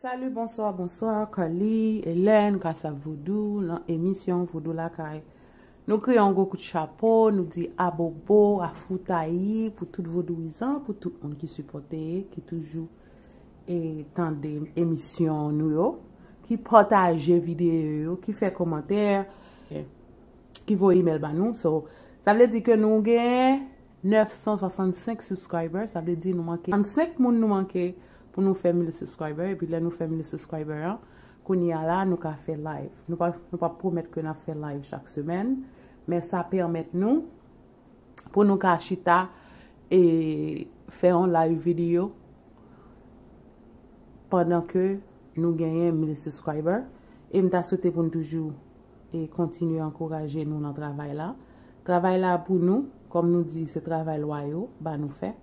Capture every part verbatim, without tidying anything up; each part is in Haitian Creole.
Salut, bonsoir, bonsoir, Carly, Hélène, Kasa Voodoo, nan emisyon Voodoo Lakay. Nou kriye yon gwo kout chapo, nou di abobo, afoutayi pou tout vodouyizan, pou tout moun ki sipòte, ki toujou e tande emisyon nou yo, ki pataje videyo yo, ki fè kòmantè, ki voye imèl ba nou. So, sa vle di ke nou gen nèf san swasannsenk subscribers, sa vle di nou manke trannsenk moun nou manke pou nou fè mil subscribers, epi lè nou fè mil subscribers an, kounye a la, nou ka fè live. Nou pa, nou pa pwomèt ke n ap fè live chak semèn, men sa pèmèt nou pou nou ka chita e fè yon live videyo pandan ke nou genyen mil subscriber. E m ta swete pou n toujou e kontinye ankouraje nou nan travay la. Travay la pou nou, kòm nou di, se travay lwa yo ba nou fè.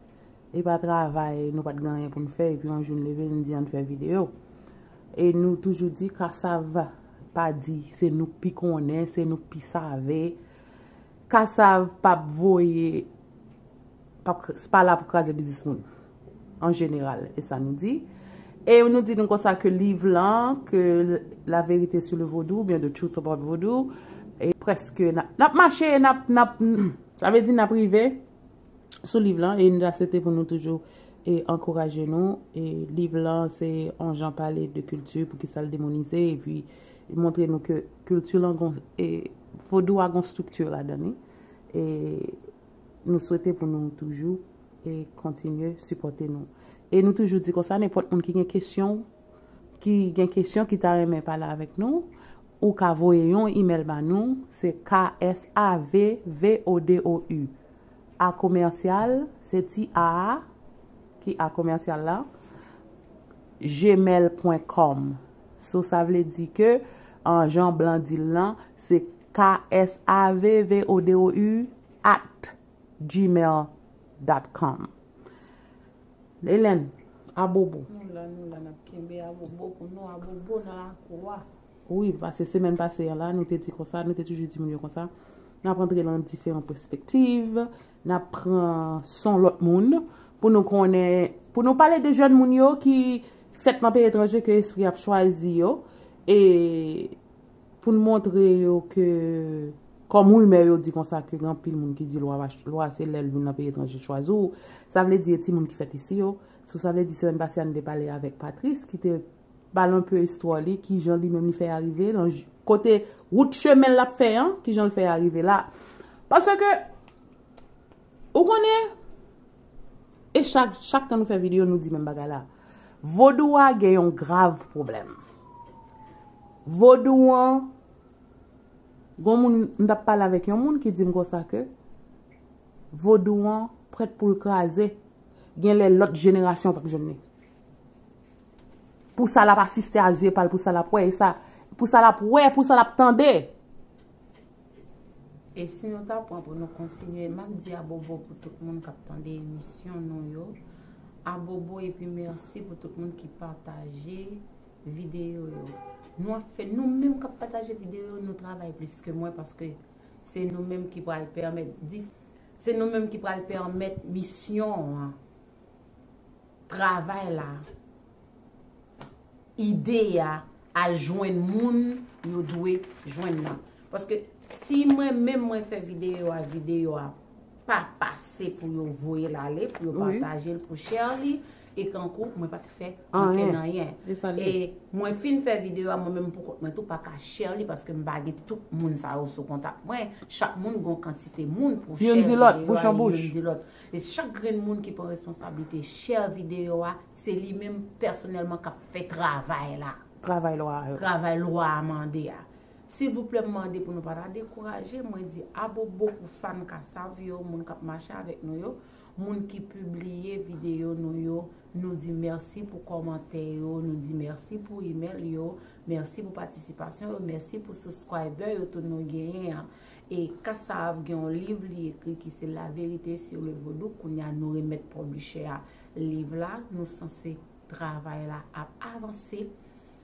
E pa travay nou pa t gen anyen pou n fè, epi yon jou n leve, n di ann fè videyo. E nou toujou di, kasav pa di, se nou k pi konnen, se nou k pi save. Kasav p ap voye, p ap, pa la pou kraze biznis moun, an jeneral, e sa nou di. E nou di nou konsa ke liv lan, ke La Vérité sur le Vodou, oubyen The Truth About Vodou, e prèske, n ap, n ap mache, n ap, n ap, sa vle di n ap rive sou liv lan, e nou ta swete pou nou toujou e ankouraje nou. E liv lan, se yon jan pale de kilti, poukisa l demonize, epi montre nou ke kilti lan gon, e vodou a gon estrikti ladan li. E nou swete pou nou toujou e kontinye sipòte nou. E nou toujou di konsa, nenpòt moun ki gen kesyon, ki gen kesyon, ki ta renmen pale avèk nou, ou ka voye yon imèl ba nou, se K S A V V O D O U. A komèsyal, se ti a a, ki a komèsyal la, gmail pwen kòm. So, sa vle di ke, an jan blan di l lan, se K S A V V O D O U at gmail dot com. Hélène, abobo. Nou la, nou la, n ap kenbe abobo pou nou, abobo nan lakou a. Wi, paske semèn pase a la, nou te di konsa, nou te toujou di moun yo konsa, n ap antre nan diferan pèspektiv, n ap pran son lòt moun, pou nou konnen, pou nou pale de jèn moun yo ki fèt nan peyi etranje, ke espri ap chwazi yo, e pou n montre yo ke, kòm rimè yo di konsa, ke gen anpil moun ki di lwa, lwa se lè l vin nan peyi etranje chwazi w. Sa vle di e timoun ki fèt isi yo. So, sa vle di semèn pase a, nou te pale avèk Patrice, ki te ba l enpe istwa li, kijan li menm li fè arive, lan j-, kote wout chemen l ap fè an, kijan l fè arive la. Paske, ou konnen, e chak, chak tan nou fè videyo, nou di menm bagay la. Vodou a gen yon grav pwoblèm. Vodou an, gon moun, m t ap pale avèk yon moun ki di m konsa ke vodou an prèt pou l kraze. Gen lè lòt jenerasyon p ap jwenn li. Pou sa l ap asiste a zye pa l, pou sa l ap wè, e sa, pou sa l ap wè, pou sa l ap tande. E si nou ta pran pou nou kontinye, m ap di abobo pou tout moun k ap tande emisyon nou yo. Abobo epi mèsi pou tout moun ki pataje videyo yo. Nou ap fè, nou menm k ap pataje videyo yo, nou travay plis ke mwen, paske se nou menm ki pral pèmèt dif-, se nou menm ki pral pèmèt misyon an, travay la, ide a al jwenn moun yo dwe jwenn nan. Paske si mwen menm mwen fè videyo a, videyo a pa pase pou yo voye l ale, pou yo pataje l, pou share li, e kankou mwen pa t fè okenn anyen. E mwen fin fè videyo a, mwen menm pou kont mwen tou pa ka share li, paske m pa gen tout moun sa yo sou kontak mwen. Chak moun gon kantite moun pou share videyo a, youn di lòt. E chak grenn moun ki pran responsablite share videyo a, se li menm pèsonèlman k ap fè travay la. Travay lwa a yo. Travay lwa a mande a. Silvouplè, m mande pou nou pa ta dekouraje. Mwen di abobo pou fan Kasav yo, moun k ap mache avèk nou yo, moun ki pibliye videyo nou yo. Nou di mèsi pou kòmantè yo, nou di mèsi pou imèl yo, mèsi pou patisipasyon yo, mèsi pou subscriber yo tou nou genyen an. E Kasav gen yon liv li ekri ki se La Vérité sur le Vodou. Kounye a nou remèt pòblichè a liv la, nou sanse travay la ap avanse.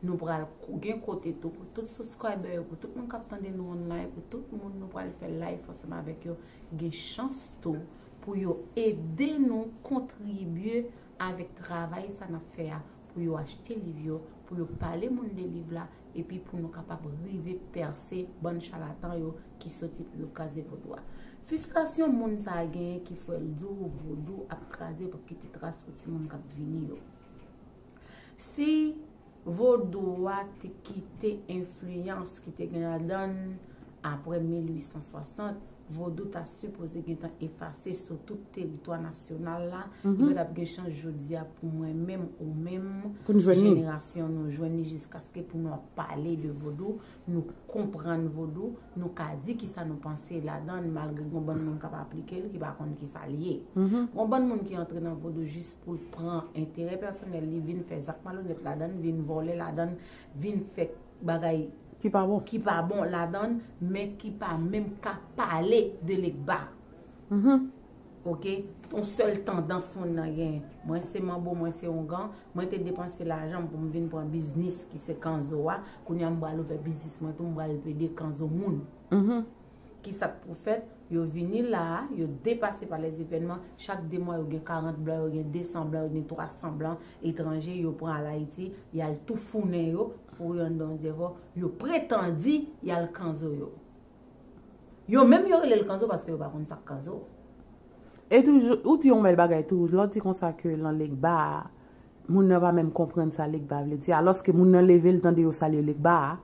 Nou pral ko-, gen kote tou pou tout subscriber yo, pou tout moun k ap tande nou online, pou tout moun nou pral fè live ansanm avèk yo, gen chans tou pou yo ede nou kontribye avèk travay sa n ap fè a, pou yo achte liv yo, pou yo pale moun de liv la, epi pou nou kapab rive pèse bann chalatan yo ki soti pou yo kraze vodou a. Fristrasyon moun sa a genyen ki fè l di w vodou ap kraze pou kite tras pou timoun k ap vini yo. Si vodou a te kite enfliyans ki te gen ladan l apre mil uit san swasant, vodou ta sipoze gentan efase sou tout teritwa nasyonal la. Li pa t ap gen chans jodi a pou mwen menm, ou menm, jenerasyon nou jwenn li jiskaske pou nou ap pale de vodou, nou konprann vodou, nou ka di kisa nou panse ladan l, malgre gon bann moun k ap aplike l, ki pa konn kisa l ye. Gon bann moun ki antre nan vodou jis pou l pran enterè pèsonèl li, vin fè zak malonèt ladan l, vin vòlè ladan l, vin fè bagay ki pa bon, ki pa bon ladan l, men ki pa menm ka pale de Legba. Oke? Yon sèl tandans moun nan gen. Mwen se manbo, mwen se oungan, mwen te depanse lajan m pou m vin pran biznis ki se kanzo a. Kounye a m pral ouvè biznis mwen tou, m pral pede kanzo moun. Kisa k pou fèt? Yo vini la a, yo depase pa lèzevènman. Chak de mwa, yo gen karant blan, yo gen de san blan, yo gen twa san blan etranje, yo pran al Ayiti, y al toufounen yo, foure yo anndan yon dyèvò, yo pretandi y al kanzo yo. Yo menm yo rele l kanzo paske yo pa konn sa k kanzo. E toujou, ou di yon bèl bagay tou, lè w di konsa ke lan Legba a, moun nan pa menm konprann sa Legba vle di, alòske moun nan leve l tande yo salye Legba a.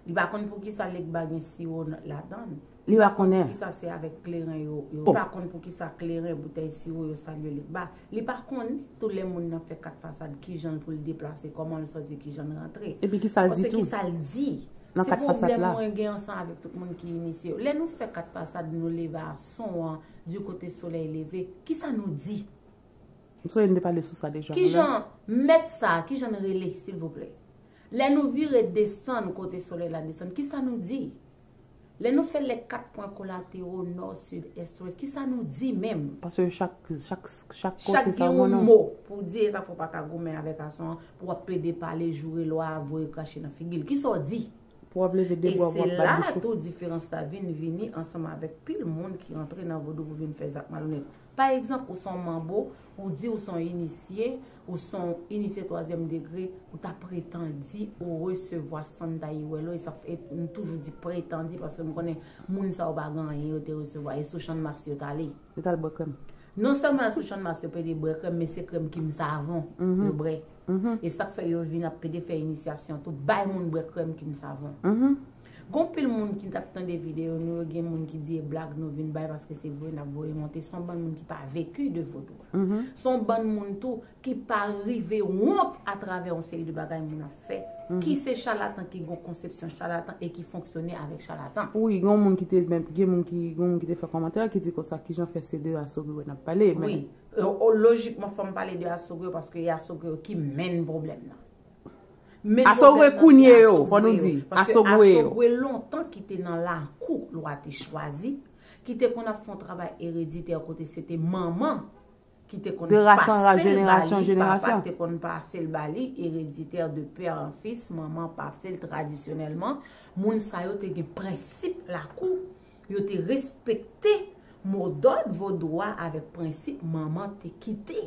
Li pa konn poukisa Legba gen siwo nan- ladan l. Li pa konnen. Poukisa se avèk kleren yo, yo. Li pa konn poukisa kleren, boutèy siwo yo salye Legba. Li pa konn tou lè moun nan fè kat fasad, kijan l pou l deplase, kòman l sòti, kijan l rantre. Epi kisa l di tou? Paske kisa l di? Nan kat fasad la. Se pwoblèm mwen gen ansanm avèk tout moun ki inisye yo. Lè nou fè kat fasad, nou leve a son an, di kote solèy leve, kisa nou di? M sonje n te pale sou sa deja. Kijan mèt sa, kijan n rele, silvouplè? Lè nou vire desann kote solèy la desann, kisa nou di? Lè nou fè lè kat pwen kolatero, nò, sid, ès, wès, kisa nou di menm? Paske chak, chak, chak kote sa gen yon mo pou di, e sa fè w pa ka goumen avèk asan an, pou w ap plede pale, joure lwa a, voye krache nan figi l. Kisa w di? Pou w ap leve de bra, pou w ap bat bouch ou. E se la tou diferans la vin vini ansanm avèk pil moun ki rantre nan vodou pou vin fè zak malonèt. Pa egzanp, ou se yon manbo, ou di ou se yon inisye, ou se yon inisye twazyèm degre, ou ta pretandi ou resevwa Santa Iwelo, e sa fè m toujou di pretandi, paske m konnen moun sa yo pa gen anyen yo te resevwa, e sou Channmas yo t ale. Yo t al bwè krèm. Non sèlman sou Channmas yo pede bwè krèm, men se krèm Kim Savon yo bwè. E sa k fè yo vin ap pede fè inisyasyon tou, bay moun bwè krèm Kim Savon. Gon pil moun ki t ap tande videyo nou yo, gen moun ki di e blag nou vin bay paske se vre n ap voye monte. Se yon bann moun ki pa veki de vodou a. Se yon bann moun tou ki pa rive wont atravè yon seri de bagay moun ap fè, ki se chalatan, ki gon konsepsyon chalatan e ki fonksyone avèk chalatan. Wi, gen moun ki te menm, gen moun ki, gen moun ki te fè kòmantè ki di konsa, kijan fè se de asogwe n ap pale, men. Wi. E, o, lojikman, fò m pale de asogwe yo, paske e asogwe yo ki menn pwoblèm nan. Asogwe kounye yo, fò nou di, asogwe yo. Paske asogwe lontan ki te nan lakou lwa te chwazi, ki te konn ap fè yon travay ereditè kote se te manman ki te konn pase l ba li, papa te konn pase l ba li, ereditè de père en fils, manman pase l tradisyonèlman. Moun sa yo te gen prensip lakou, yo te respekte modòd vodou a avèk prensip manman te kite.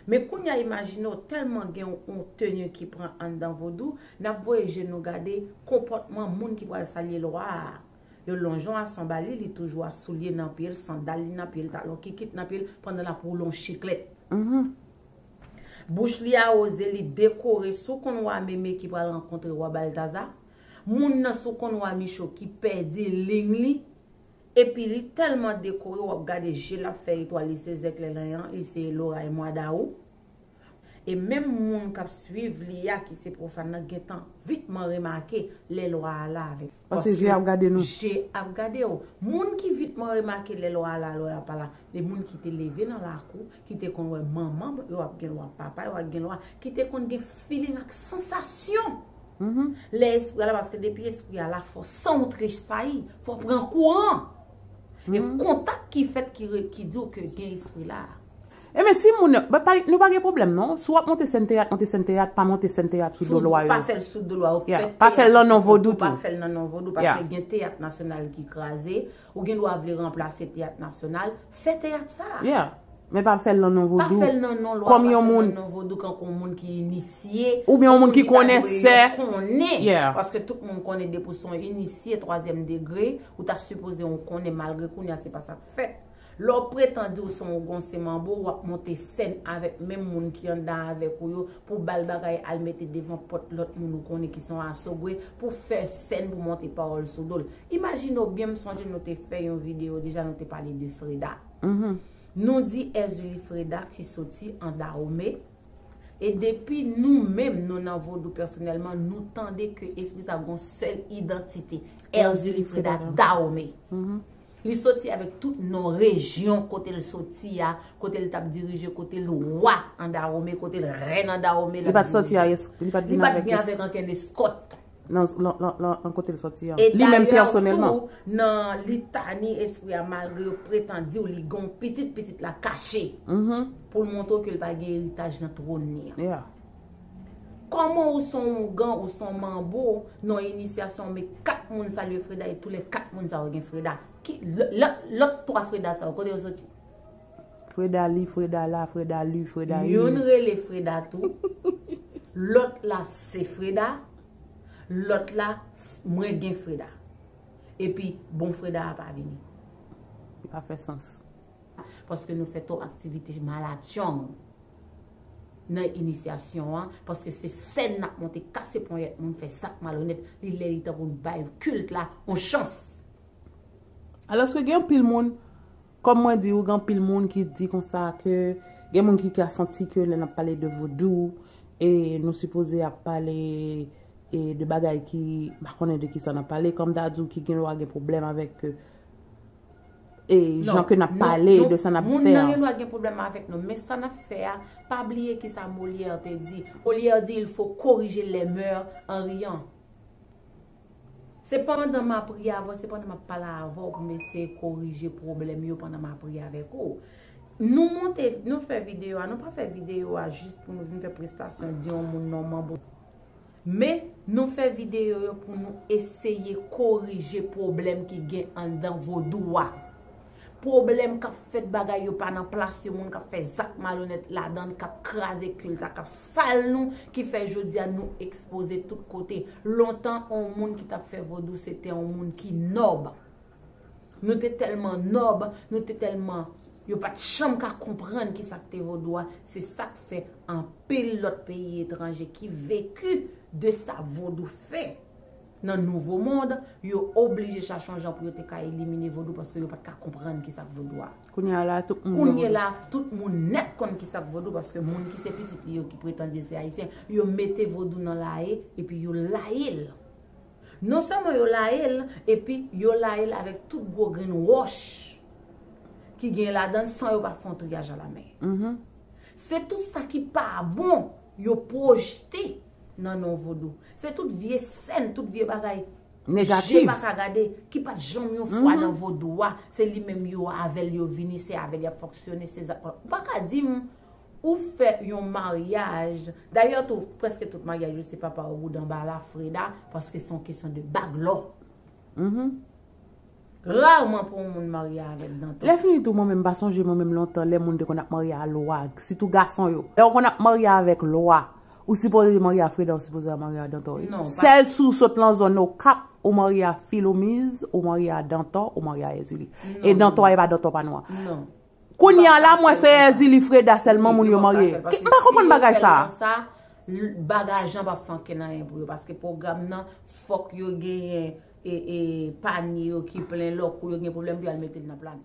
Men kounye a, imajine w tèlman gen yon, yon teni ki pran anndan vodou, n ap voye je nou gade konpòtman moun ki pral salye lwa a. Yo lonje yon asan ba li, li toujou a soulye nan pye l, sandal li nan pye l, talon kikit nan pye l, pandan l ap woule yon chiklèt. Bouch li a woze, li dekore, si w konn wa Meme ki pral rankontre wa Baltaza, moun nan si w konn wa Micho ki pèdi ling li, epi li tèlman dekore, w ap gade je l ap fè etwal, li se zèklè lanyan, li se loray mwa dawou. E menm moun k ap swiv li a, ki se pwofàn nan, gentan vitman remake lè lwa a la avèk. Paske je ap gade nou. Je ap gade w. Moun ki vitman remake lè lwa a la, lwa a pa la, de moun ki te leve nan lakou, ki te konn wè manman yo ap gen lwa, papa yo ap gen lwa, ki te konn gen feeling ak sansasyon. Lè espri a la, paske depi espri a la, fò san w tresayi, fò w pran kouran. E kontak ki fèt ki re-, ki di w ke gen espri la. Ebyen, si moun, ba, pa, nou pa gen pwoblèm, non. Si w ap monte sèn teyat, monte sèn teyat, pa monte sèn teyat sou do lwa yo. Pa fè l sou do lwa yo. Yeah. Pa fè l nan non vodou tou. Pa fè l nan non vodou, paske gen teyat nasyonal ki kraze, ou gen dwa vle ranplase teyat nasyonal, fè teyat sa. Yeah. Men pa fè l nan non vodou. Pa fè l nan non lwa, pa fè l nan non vodou kankou yon moun ki inisye, oubyen yon moun ki konnen sè. Konnen. Yeah. Paske tout moun konnen depi w se yon inisye twazyèm degre, ou ta sipoze w konnen malgre kounye a se pa sa k fèt. Lè w pretan di w se yon gon se manbo, w ap monte sèn avèk menm moun ki anndan avèk ou yo pou ba l bagay al mete devan pòt lòt moun ou konnen ki se yon asogwe pou fè sèn pou monte pawòl sou do l. Imajine w byen, m sonje nou te fè yon videyo deja, nou te pale de Freda. Nou di Èzili Freda ki soti an Dawome. E depi nou menm, nou nan vodou pèsonèlman, nou tande ke espri sa gon sèl idantite. Èzili Freda Dawome. Li soti avèk tout non rejyon kote l soti a, kote l t ap dirije, kote l wa an Dawome, kote l rèn an Dawome. Li pa t soti a, li pa t vin avèk ankenn eskòt. Nan, nan, nan, nan, nan kote l sòti an. Li menm pèsonèlman. Tou, nan litani espri a, malgre yo pretan di w li gen yon pitit, pitit la kache. Pou l montre w ke l pa gen eritaj nan twòn li an. Kòman ou se yon ougan, ou se yon manbo, nan inisyasyon, men kat moun salye Freda e tou lè kat moun sa yo gen Freda? Ki, lòt, lòt twa Freda sa yo, kote yo soti? Freda li, Freda la, Freda li, Freda li. Youn rele Freda tou. Lòt la se Freda. Lòt la, mwen gen Freda. Epi, bon Freda a pa vini. Li pa fè sans. Paske nou fè twòp aktivite malatchong nan inisyasyon an, paske se sèn n ap monte, kase ponyèt moun, fè zak malonèt, li lè li tan pou n bay kilt la yon chans. Alòske gen anpil moun, kòm mwen di w, gen anpil moun ki di konsa ke gen moun ki ka santi ke lè n ap pale de vodou, e nou sipoze ap pale, e de bagay ki, m pa konnen de kisa n ap pale, kòm m ta di w ki gen dwa gen pwoblèm avèk, e jan ke n ap pale, de sa n ap fè an. Non, moun nan gen dwa gen pwoblèm avèk nou, men sa n ap fè a, pa bliye kisa Molière te di. Molière di, il faut corriger les mœurs en riant. Se pandan m ap ri avè w, se pandan m ap pale avè w pou m eseye korije pwoblèm yo pandan m ap ri avèk ou. Nou monte, nou fè videyo a, nou pa fè videyo a jis pou nou vin fè prestasyon, di yon moun non manbo. Men, nou fè videyo yo pou nou eseye korije pwoblèm ki gen anndan vodou a. Pwoblèm k ap fèt, bagay yo pa nan plas yo, moun k ap fè zak malonèt ladan l, k ap kraze kilt la, k ap sal nou, ki fè jodi a nou ekspoze tout kote. Lontan, on moun ki t ap fè vodou, se te on moun ki nòb. Nou te tèlman nòb, nou te tèlman, yo pa t janm ka konprann kisa k te vodou a. Se sa k fè anpil lòt peyi etranje ki veki de sa vodou fè nan Nouvo Mond, yo oblije chache yon jan pou yo te ka elimine vodou, paske yo pa t ka konprann kisa k vodou a. Kounye a la, tout moun... Kounye la, tout moun nèt konn kisa k vodou, paske moun ki se pitit li yo, ki pretan di se ayisyen, yo mete vodou nan laye, epi yo laye l. Non sèlman yo laye l, epi yo laye l avèk tout gwo grenn wòch ki gen ladan l san yo pa fè yon triyaj alamen. Se tout sa ki pa bon yo pwojte nan non vodou. Se tout vye sèn, tout vye bagay je pa ka gade, ki pa t janm yon fwa nan vodou a. Se li menm yo avè l yo vini, se avè l y ap fonksyone, se zak. Ou pa ka di m ou fè yon maryaj. Dayè tou, prèske tout maryaj yo se papa ou bouda anba la, Freda, paske se yon kesyon de bag lò. Rarman pou yon moun marye avèk Dantor. Lè fini tou, mwen menm, m pa sonje mwen menm lontan, lè moun te konn ap marye a lwa, sitou gason yo. Lè w konn ap marye avèk lwa, ou sipoze marye a Freda, ou sipoze marye a Dantor. Non, pa... Sèl si w sot lan zòn Okap, ou marye a Filomiz, ou marye a Dantor, ou marye a Èzili. E Dantor a, e pa Dantor pa nou an. Non. Kounye a la, mwen se Èzili Freda sèlman moun yo marye. M pa konprann bagay sa a. Bagay jan p ap fè ankenn anyen pou yo, paske pwogram nan, fòk yo genyen e, e, panye yo ki plen lò, kou yo gen pwoblèm pou y al mete l nan plane.